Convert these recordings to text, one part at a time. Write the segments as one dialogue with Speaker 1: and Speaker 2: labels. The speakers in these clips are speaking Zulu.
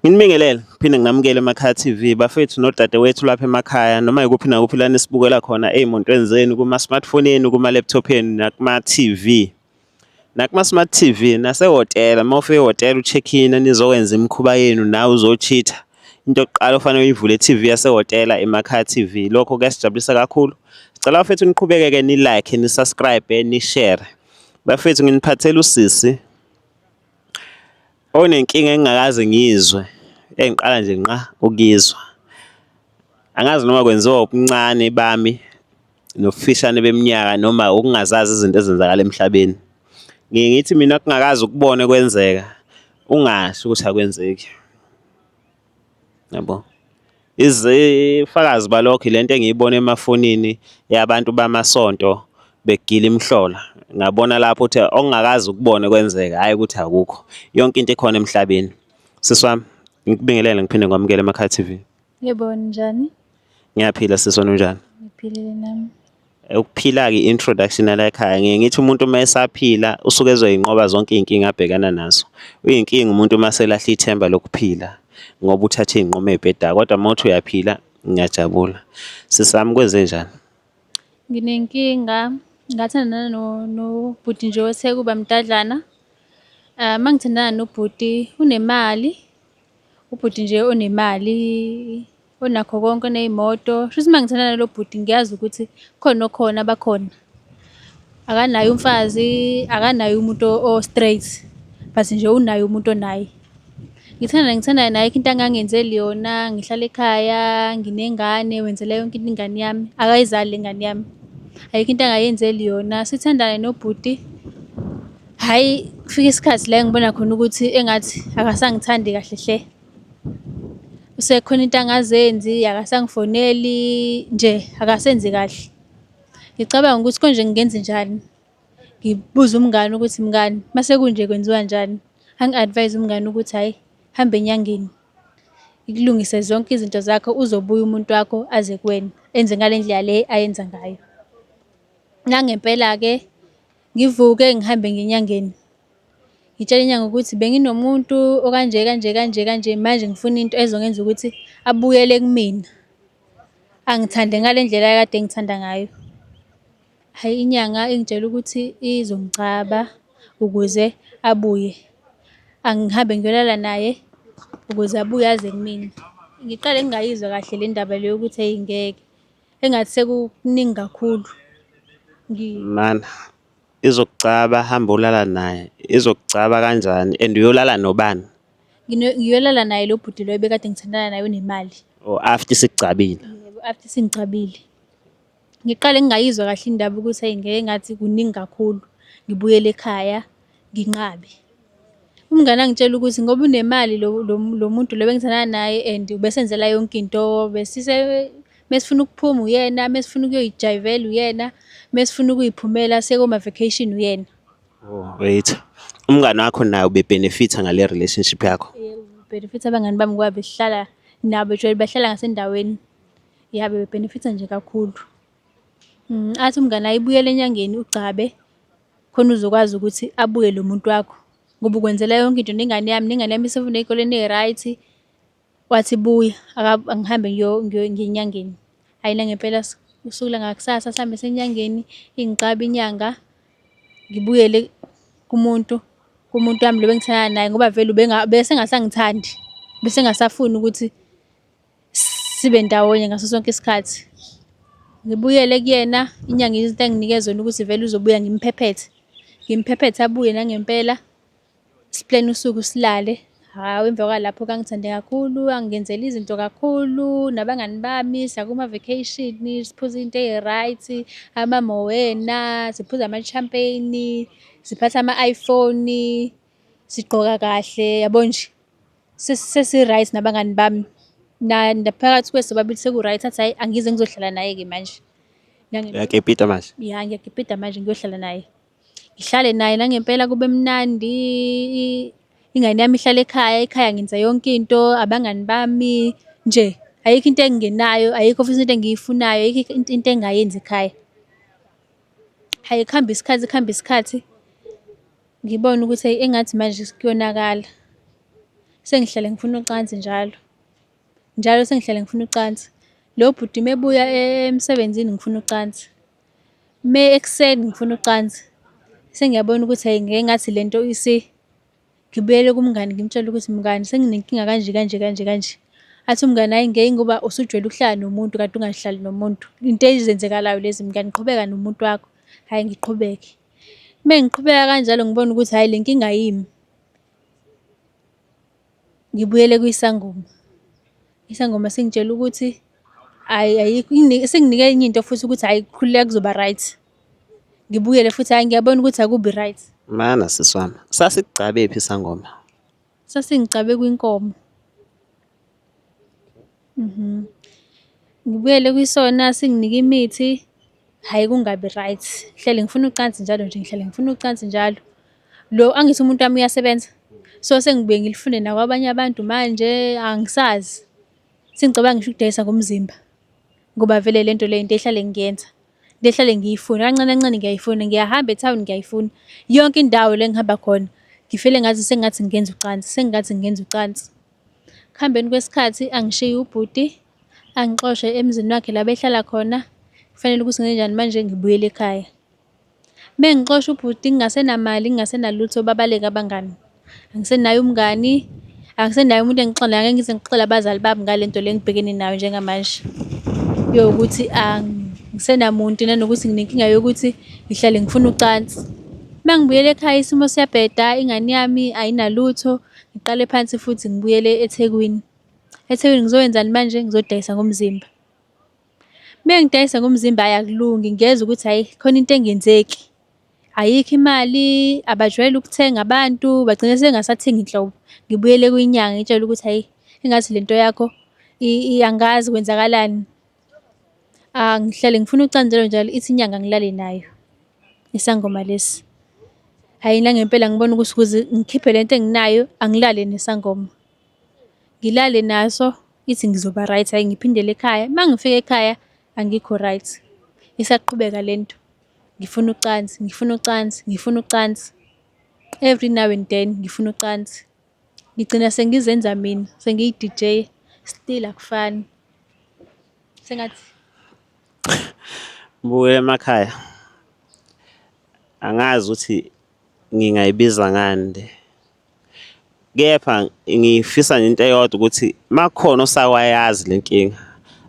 Speaker 1: Nginibingelele phinde nginamukele emakhaya TV bafethu nodadewethu lapha emakhaya noma ikuphi nakuphi la nisibukela khona ey'montweni zenu kuma-smartphone enu kuma-laptop enu nakuma-TV nakuma-smart TV nasehhotela uma ufika ehhotela u-check-in nizokwenza imikhuba yenu nawe uzochitha into yokuqala ofanele uyivule i-TV yasehhotela emakhaya TV. Lokho kuyasijabulisa kakhulu. Sicela bafethu niqhubeke-ke ni-like ni-subscribe ni-share. Bafethu nginiphathela usisi onenkinga engingakaze ngiyizwe, engiqala nje ngqa ukuyizwa. Angazi noma kwenziwa ubuncane bami nobufishane beminyaka noma ukungazazi izinto ezenzakala emhlabeni. Ngiye ngithi mina kungakaze ukubone kwenzeka, ungasho ukuthi akwenzeki. Yabo. Izifakazi balokho ilento engiyibona emafonini yabantu bamasonto begila imihlola. Ngabona lapho ukuthi okungakaze ukubone kwenzeka, hhayi ukuthi akukho. Yonke into ikhona emhlabeni. Sisi wami, ngikubingelele ngiphinde ngikwamukele emakhaya TV.
Speaker 2: Yebo, ninjani?
Speaker 1: Ngiyaphila sisi, wena unjani?
Speaker 2: Ngiphilile nami.
Speaker 1: Ukuphila-ke i-introduction yala ekhaya ngiye ngithi umuntu uma esaphila usuke ezoyinqoba zonke iy'nkinga abhekana nazo. Uyinkinga umuntu uma selahla ithemba lokuphila ngoba uthathe iy'nqumo ey'bhedayo, kodwa uma uthi uyaphila ngiyajabula. Sisi wami kwenzenjani?
Speaker 2: Nginenkinga, ngathandana nobhuti nje osekuba mdadlana. Uma ngithandana nobhuti unemali, ubhuti nje onemali, onakho konke, oney'moto. Shuthi uma ngithandana nalo bhuti ngiyazi ukuthi khona okhona bakhona. Akanaye umfazi, akanaye umuntu o-straight, but nje unaye umuntu onaye. Ngithandana ngithandana naye ayikho into angangenzeli yona, ngihlala ekhaya, nginengane, wenzela yonke into ingane yami, akayizali le ngane yami. Ayikho into angayenzeli yona, sithandane nobhuti. Hhayi, kufika isikhathi la engibona khona ukuthi engathi akasangithandi kahle hle. Usekhona into angazenzi, akasangifoneli nje akasenzi kahle. Ngicabanga ukuthi konje ngingenzenjani? Ngibuze umngani ukuthi mngani mase kunje kwenziwa njani? Angi-advise umngani ukuthi hhayi hamba enyangeni ikulungise zonke izinto zakho uzobuya umuntu wakho aze kuwena enze ngale ndlela le ayenza ngayo. Nangempela-ke ngivuke ngihambe ngiye enyangeni. Ngitshele inyanga ukuthi benginomuntu okanje kanje kanje kanje manje ngifuna into ezongenza ukuthi abuyele kumina. Angithande ngale ndlela akade engithanda ngayo. Hhayi inyanga ingitshela ukuthi izongicaba ukuze abuye. Angihambe ngiyolala naye ukuze abuye aze kumina. Ngiqale ngingayizwa kahle le ndaba le yokuthi eyi ngeke, engathi sekukuningi kakhulu.
Speaker 1: Mana izokucaba hamba olala naye, izokucaba kanjani and uyolala nobani?
Speaker 2: Ngiyolala naye lo bhuti lo ebekade ngithandana naye onemali.
Speaker 1: Oh, after isikucabile.
Speaker 2: Yebo, after isingicabile. Ngiqale ngingayizwa kahle indaba ukuthi hhayi ngeke ngathi kuningi kakhulu, ngibuyele ekhaya nginqabe. Umngani angitshela ukuthi ngoba unemali lo lo muntu lo ebengithandana naye and ubesenzela yonke into, besise mesifuna ukuphuma uyena, mesifuna ukuyoyijayivela uyena, mesifuna ukuyiphumela siye koma-vacation uyena.
Speaker 1: Oh, wait. Umngani wakho naye ube-benefit-a ngale relationship yakho?
Speaker 2: Yebo, benefit abangani bami ngoba besihlala nabo jwayele bahlala ngasendaweni. Ya, bebe-benefit-a nje kakhulu. Athi umngani ayibuyele enyangeni ugcabe khona uzokwazi ukuthi abuye lo muntu wakho ngoba ukwenzela yonke into nengane yami, nengane yami isifunda ey'koleni ey'right. Wathi buya angihambe ngiye enyangeni. Hhayi nangempela usuku langakusasa sihambe siye enyangeni, ingicabe inyanga, ngibuyele kumuntu, kumuntu wami lo ebengithandana naye ngoba vele ubesengasangithandi, ubesengasafuni ukuthi sibe ndawonye ngaso sonke isikhathi. Ngibuyele kuyena, inyanga izinto enginike zona ukuthi vele uzobuya ngimphephethe, ngimphephethe abuye nangempela. Siplene usuku silale. Hhawu emva kwalapho kangithande kakhulu, angenzela izinto kakhulu nabangani bami, siya kuma-vacation, siphuza iy'nto ey'right, ama-Moena, siphuza ama-champagne, siphatha ama-iPhone, sigqoka kahle, yabo nje. Sesi-right nabangani bami. Naphakathi kwethu sobabili seku-right, athi hhayi angize ngizohlala naye-ke manje.
Speaker 1: Uyakipita manje?
Speaker 2: Ya, ngiyakipita manje ngiyohlala naye. Ngihlale naye nangempela kube mnandi, ingane yami ihlale ekhaya, ekhaya ngenza yonke into, abangani bami nje ayikho into engingenayo, ayikho futhi into engiyifunayo, ayikho into engingayenzi ekhaya. Hhayi kuhambe isikhathi kuhambe isikhathi, ngibone ukuthi hheyi engathi manje kuyonakala. Sengihlale ngifuna ucansi njalo. Njalo sengihlale ngifuna ucansi. Lo bhuti uma ebuya emsebenzini ngifuna ucansi. Uma ekuseni ngifuna ucansi. Sengiyabona ukuthi hhayi ngeke ngathi le nto ngibuyele kumngani ngimtshele ukuthi mngani senginenkinga kanje kanje kanje kanje. Athi umngani hhayi ngeke ngoba usujwayele ukuhlala nomuntu kanti ungahlali nomuntu. Into ezenzekalayo lezi mngani qhubeka nomuntu wakho. Hhayi ngiqhubeke. Uma ngiqhubeka kanjalo ngibona ukuthi hhayi le nkinga yimi. Ngibuyele kwisangoma. Isangoma singitshela ukuthi hhayi ayikho singinike enye into futhi ukuthi hhayi khululeka kuzoba right. Ngibuyele futhi hhayi ngiyabona ukuthi akubi right.
Speaker 1: Mana sisi wami, sasikugcabephi isangoma?
Speaker 2: Sasingigcabe kwinkomo. Ngibuyele kwisona singinike imithi, hhayi kungabi right. Ngihlale ngifuna ucansi njalo nje, ngihlale ngifuna ucansi njalo. Lo angithi umuntu wami uyasebenza, so sengibuye ngilifune nakwabanye abantu manje angisazi. Sengicabanga ngisho ukudayisa ngomzimba ngoba vele le nto le into ehlale ngiyenza, into ehlale ngiyifuna. Kancane kancane ngiyayifuna, ngiyahamba ethawini ngiyayifuna. Yonke indawo la engihamba khona ngifile ngathi sengathi ngingenza ucansi, sengathi ngingenza ucansi. Ekuhambeni kwesikhathi angishiye ubhuti, angixoshe emzini wakhe la abehlala khona. Kufanele ukuthi ngenzenjani manje? Ngibuyele ekhaya. Uma engixosha ubhuti ngingasenamali, ngingasenalutho babaleke abangani. Angisenaye umngani, angisenaye umuntu engixoxa naye, angeke ngize ngixoxele abazali bami ngale nto le engibhekene nayo njengamanje. Yokuthi angisenamuntu nanokuthi nginenkinga yokuthi ngihlale ngifuna ucansi. Uma ngibuyela ekhaya isimo siyabheda, ingane yami ayinalutho. Ngiqale phansi futhi ngibuyele eThekwini. EThekwini ngizoyenzani manje? Ngizodayisa ngomzimba. Uma ngidayisa ngomzimba hhayi akulungi, ngiyezwa ukuthi hhayi khona into engenzeki. Ayikho imali, abajwayele ukuthenga abantu, bagcine sebengasathengi nhlobo. Ngibuyele kwinyanga ngiyitshele ukuthi hhayi engathi le nto yakho angazi kwenzakalani. Ngihlale ngifuna ucansi njalo njalo, ithi inyanga ngilale nayo, isangoma lesi. Hhayi nangempela ngibona ukuthi ukuze ngikhiphe le nto enginayo angilale nesangoma. Ngilale naso ithi ngizoba right, hhayi ngiphindele ekhaya. Uma ngifika ekhaya angikho right, isaqhubeka le nto. Ngifuna ucansi, ngifuna ucansi, ngifuna ucansi. Every now and then ngifuna ucansi. Ngigcina sengizenza mina, sengiyi-D_J, still akufani. Sengathi.
Speaker 1: Mbukeli emakhaya, angazi ukuthi ngingayibiza ngani le. Kepha ngifisa nje into eyodwa ukuthi uma kukhona osawayazi le nkinga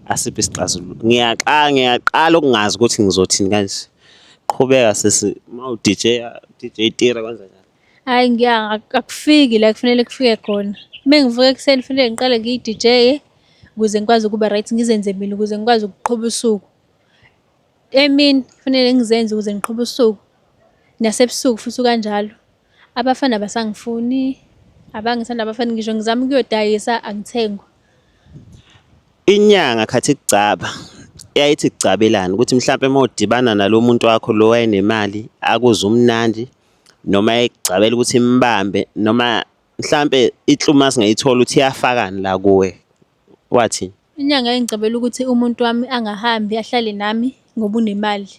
Speaker 1: asiphe isixazululo. Ngiyaqala ukungazi ukuthi ngizothini kanje. Qhubeka sisi, uma u-D_J-a, D_J Tira kwenzenjani?
Speaker 2: Hhayi akufiki la ekufanele kufike khona. Uma ngivuka ekuseni kufanele ngiqale ngiyi-D_J-ye ukuze ngikwazi ukuba right, ngizenze mina ukuze ngikwazi ukuqhuba usuku. Emini kufanele ngizenze ukuze ngiqhube usuku, nasebusuku futhi kanjalo. Abafana abasangifuni, abangithandi abafana ngisho ngizama ukuyodayisa angithengwa.
Speaker 1: Inyanga khathi igcaba yayithi igcabelani ukuthi mhlampe uma udibana nalo muntu wakho lo wayenemali akuzwe umnandi noma yayigcabela ukuthi imbambe noma mhlampe ikluma singayithola ukuthi iyafakani la kuwe wathini?
Speaker 2: Inyanga ingicabela ukuthi umuntu wami angahambi ahlale nami ngoba unemali.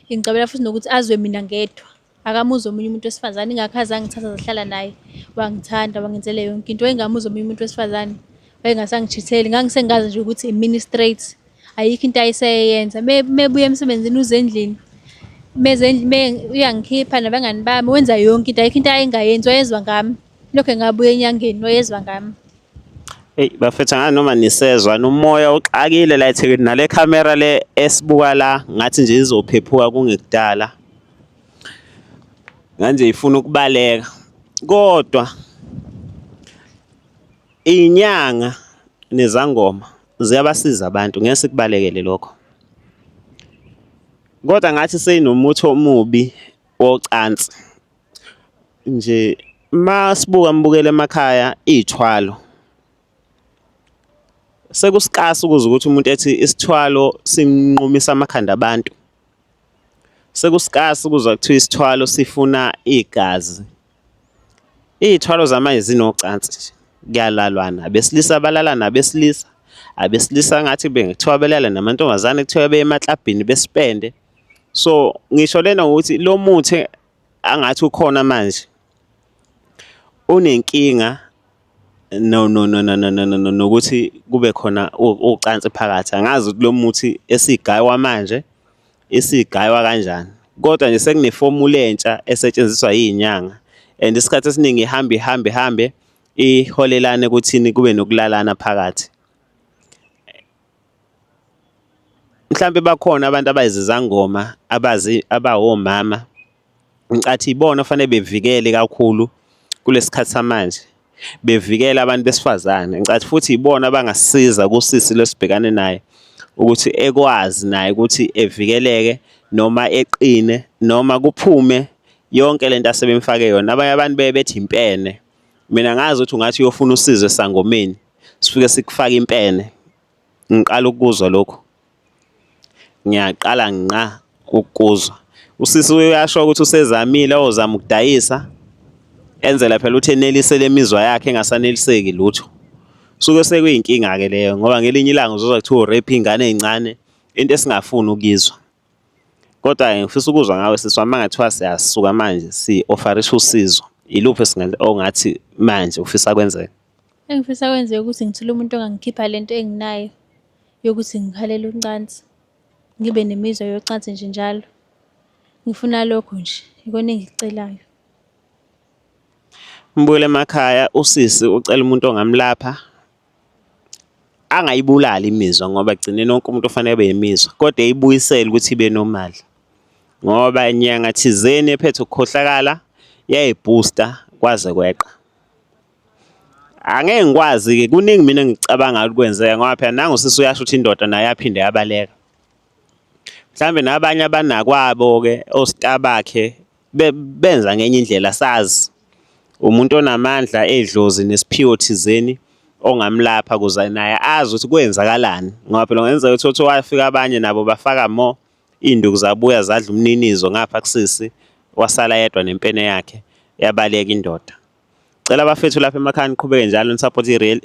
Speaker 2: Ingicabela futhi nokuthi azwe mina ngedwa. Akamuzwa omunye umuntu wesifazane ingakho aze angithatha sahlala naye. Wangithanda wangenzela yonke into. Wayengamuzwa omunye umuntu wesifazane. Wayengasangishitheli. Ngangisengazi nje ukuthi imini straight. Ayikho into ayeseyenza. Mebuya emsebenzini uze endlini. Meze uyangikhipha nabangani bami wenza yonke into. Ayikho into ayengayenzi wayezwa ngami. Lokhu engabuya enyangeni wayezwa ngami.
Speaker 1: Eyi bafethu angazi noma nisezwa umoya uxakile la eThekwini nale khamera le esibuka la ngathi nje izophephuka kungekudala. Nganje ifuna ukubaleka kodwa inyanga nezangoma ziyabasiza abantu ngeke sikubalekele lokho. Kodwa ngathi seyinomuthi omubi wocansi. Nje masibuka mbukele emakhaya iy'thwalo sekusikasi ukuze ukuthi umuntu ethi isithwalo sinqumisa amakhanda abantu. Sekusikasi ukuzwa kuthiwa isithwalo sifuna igazi. Iy'thwalo zamanje zinocansi nje, kuyalalwana. Abesilisa balala nabesilisa, abesilisa ngathi kuthiwa belala namantombazane kuthiwa beye emaklabhini besipende. So ngisho lena ngokuthi lo muthi angathi ukhona manje unenkinga. No no no no no no no nokuthi kube khona ucansi phakathi. Angazi ukuthi lo muthi esigaywa manje isigaywa kanjani, kodwa nje sekunefomula entsha esetshenziswa iy'nyanga and isikhathi esiningi ihambe ihambe ihambe iholelane ekuthini kube nokulalana phakathi. Mhlampe bakhona abantu abayizizangoma abazi abawomama ngicathi ibona ofanele bevikele kakhulu kulesikhathi samanje bevikela abantu besifazane. Ngicathi futhi ibona abangasiza kusisi lesibhekane naye ukuthi ekwazi naye ukuthi evikeleke noma eqine noma kuphume yonke lento asebemfake yona. Abanye abantu beye bethi impene. Mina ngazi ukuthi ungathi uyofuna usizo esangomeni sifike sikufake impene. Ngiqala ukukuzwa lokhu. Ngiyaqala ngqa ukukuzwa. Usisi uyasho ukuthi usezamile ozama ukudayisa enzela phela ukuthi enelise le mizwa yakhe engasaneliseki lutho. Suke sekuyinkinga-ke leyo ngoba ngelinye ilanga uzozwa kuthiwa u-rape iy'ngane ey'ncane, into esingafuni ukuyizwa. Kodwa-ke ngifisa ukuzwa ngawe sisi wami uma kungathiwa siyasuka manje si-ofarisha usizo, iluphi ongathi manje ufisa kwenzeke?
Speaker 2: Engifisa kwenzeke ukuthi ngithole umuntu ongangikhipha le nto enginayo yokuthi ngikhalele ucansi, ngibe nemizwa yocansi nje njalo. Ngifuna lokho nje, ikona engikucelayo.
Speaker 1: Mbuyele emakhaya, usisi ucela umuntu ongamlapha angayibulali imizwa ngoba ekugcineni wonke umuntu ufanele abe imizwa kodwa eyibuyisele ukuthi ibe normal ngoba nyanga thizeni ephethe ukukhohlakala yayibhusta kwaze kweqa. Angeke ngikwazi-ke kuningi mina engikucabangayo ukuthi kwenzeka ngoba phela nangu usisi uyasho ukuthi indoda nayo yaphinde yabaleka. Mhlawumbe nabanye abanakwabo-ke ostar bakhe benza ngenye indlela sazi. Umuntu onamandla edlozi nesiphiwo thizeni ongamlapha kuze naye azi ukuthi kwenzakalani ngoba phela kungenzeka ukuthi uthi wafika abanye nabo bafaka more iy'nduku zabuya zadla umninizo ngapha kusisi wasala yedwa nempene yakhe yabaleka indoda. Cela abafethu lapha emakhaya niqhubeke njalo ni-support i-real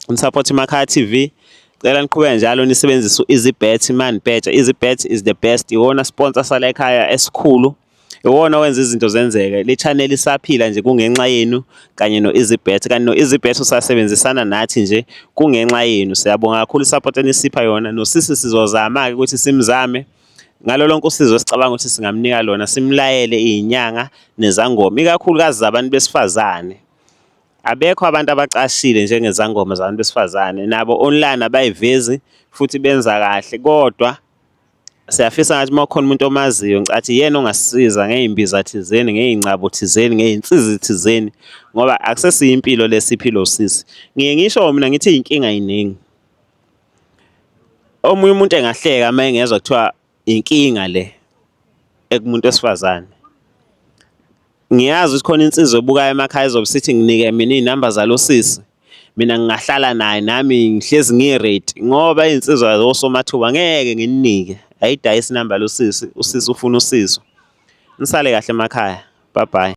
Speaker 1: ni-support iMakhaya TV. Cela niqhubeke njalo nisebenzise u-EasyBet manibheja. EasyBet is the best, iwona sponsor sala ekhaya esikhulu. Iwona owenza izinto zenzeke. Le channel isaphila nje kungenxa yenu kanye no-EasyBet. Kanti no-EasyBet usasebenzisana nathi nje kungenxa yenu. Siyabonga kakhulu i-support enisipha yona. Nosisi sizozama-ke ukuthi simzame ngalo lonke usizo esicabanga ukuthi singamnika lona, simlayele iy'nyanga nezangoma, ikakhulukazi zabantu besifazane. Abekho abantu abacashile njengezangoma zabantu besifazane, nabo online abayivezi futhi benza kahle kodwa siyafisa ngathi uma kukhona umuntu omaziyo ngicathi yena ongasisiza ngey'mbiza thizeni, ngey'ngcabo thizeni, ngey'nsizi thizeni ngoba akusesiyo impilo le esiyiphilwa usisi. Ngiye ngisho mina ngithi iy'nkinga yiningi. Omunye umuntu engahleka uma engezwa kuthiwa inkinga le ekumuntu wesifazane. Ngiyazi ukuthi khona insizwa ebukayo emakhaya ezobe isithi nginike mina iy'namba zalo sisi, mina ngingahlala naye nami ngihlezi ngi-ready ngoba iy'nsizwa zosomathuba ngeke ngininike. Ayidayisi inamba losisi, usisi ufuna usizo. Nisale kahle emakhaya. Bye bye.